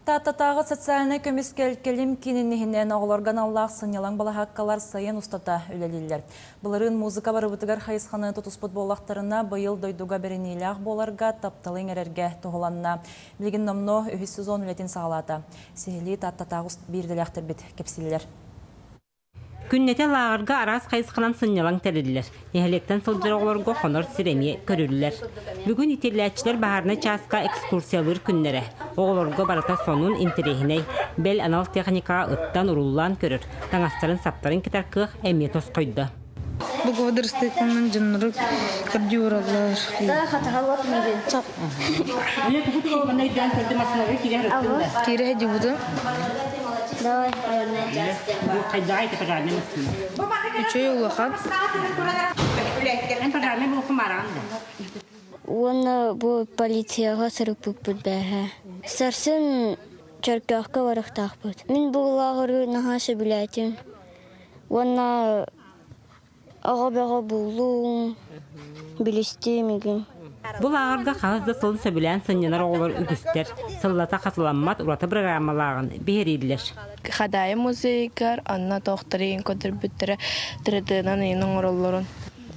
Тааттатааҕы социальнай көмүскэл кэлим киинин иһинэн оҕолорго аналлаах сынньалаҥ балаһааккалар сайын устата үлэлииллэр. Былырыын музыка барыбытыгар хайысханы тутуспут буоллахтарына, быйыл дойдуга бэриниилээх буоларга, тапталы иҥэрэргэ туһуланна. Билигин номнуо үһүс сезон үлэтин саҕалаата. Сиһилии Тааттатааҕы биирдэлээхтэрбит кэпсииллэр. Күннэтэ лааҕырга араас хайысханан сынньалаҥ тэриллэр. Нэһилиэктэн сылдьар оҕолорго хонор сир эмиэ көрүллэр. Бүгүн итиллээччилэр баһаарынай чааска экскурсиялыыр күннэрэ. Оҕолорго барыта сонун, интэриэһинэй. Бэл анал техникаҕа ыттан, уруллаан көрөр, таҥастарын-саптарын кэтэр кыах эмиэ тосхойдо. Бу гвардерстыыканан дьоннору көрдүү Киирэ дьубутун. Үчүгэй улахан. Уонна бу полицияҕа сырыппыппыт бээһэ. Сарсын Чөркөөхкө барыахтаахпыт. Мин бу лааҕыры наһаа сөбүлээтим. Уонна Оҕо бөҕө буолуум, билистиим игин. Бу лааҕырга хаһыс да сылын сөбүлээн сынньанар оҕолор үгүстэр. Сыллата хатыламмат ураты бырагыраамалааҕын биһирииллэр. Хадаайы музейыгар онно туохтарын көрдөрбүттэрэ 3D-нан ыйан оҥороллорун.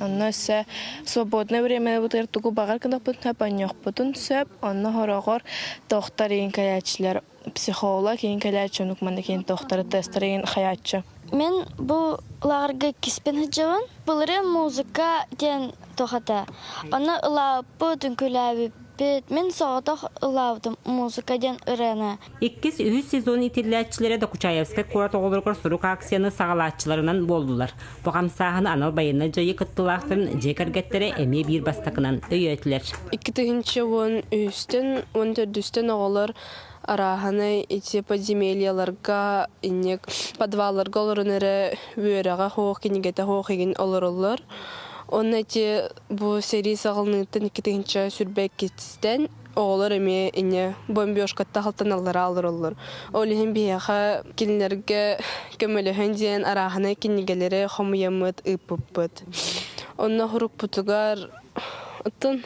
Онно өссө свободное времябытыгар тугу баҕар гынахпытын сөп, оонньуохпутун сөп. Онно хороҕор туохтар ыйын кэлээччилэр психолог иин кэлээччи онук манна киин тохтары тестары иин хайааччы. Мен бу лааҕырга иккиспин сылдьабын. Былырыын музыка диэн туох этэ. Ону ылаабыппыт, үҥкүүлээбиппит. Мин соҕотох ылаабытым музыка диэн ырыаны. Иккис, үһүс сезон иитиллээччилэрэ Докучаевскай куорат оҕолоругар сурук акцияны саҕалааччыларынан буоллулар. Бу хамсааһын анал байыаннай дьайыы кыттыылаахтарын дьиэ кэргэттэрэ эмиэ биир бастакынан өйөөтүлэр. 2013-тэн 14-тэн оҕолор арааһынай ити подземельяларга инник подвалларга олорон эрэ үөрэҕэ суох, кинигэтэ суох игин олороллор. Онно ити бу сэрии саҕаланыыттан 2022-ттэн оҕолор эмиэ инньэ бомбежкаттан халтаналлара олороллор. Ол иһин биһиэхэ кинилэргэ көмөлөһөн диэн арааһынай кинигэлэри хомуйаммыт ыыппыппыт. Онно урукпутугар оттон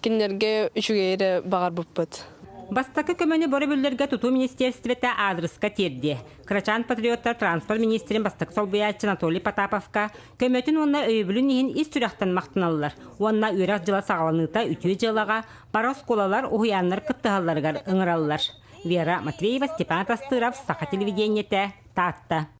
кинилэргэ үчүгэйи эрэ баҕарбыппыт. Бастакы көмөнү бөрөбүллэргэ тутуу министиэристибэтэ аадырыска тиэрдиэ. Кырачаан патриоттар транспорт министрин бастакы солбуйааччы Анатолий Потаповка көмөтүн уонна өйөбүлүн иһин ис сүрэхтэн махтаналлар уонна үөрэх дьыла саҕаланыыта үтүө дьыалаҕа бары оскуолалар, уһуйааннар кыттыһалларыгар ыҥыраллар. Вера Матвеева, Степан Тастыров, Саха телевидениетэ, Таатта.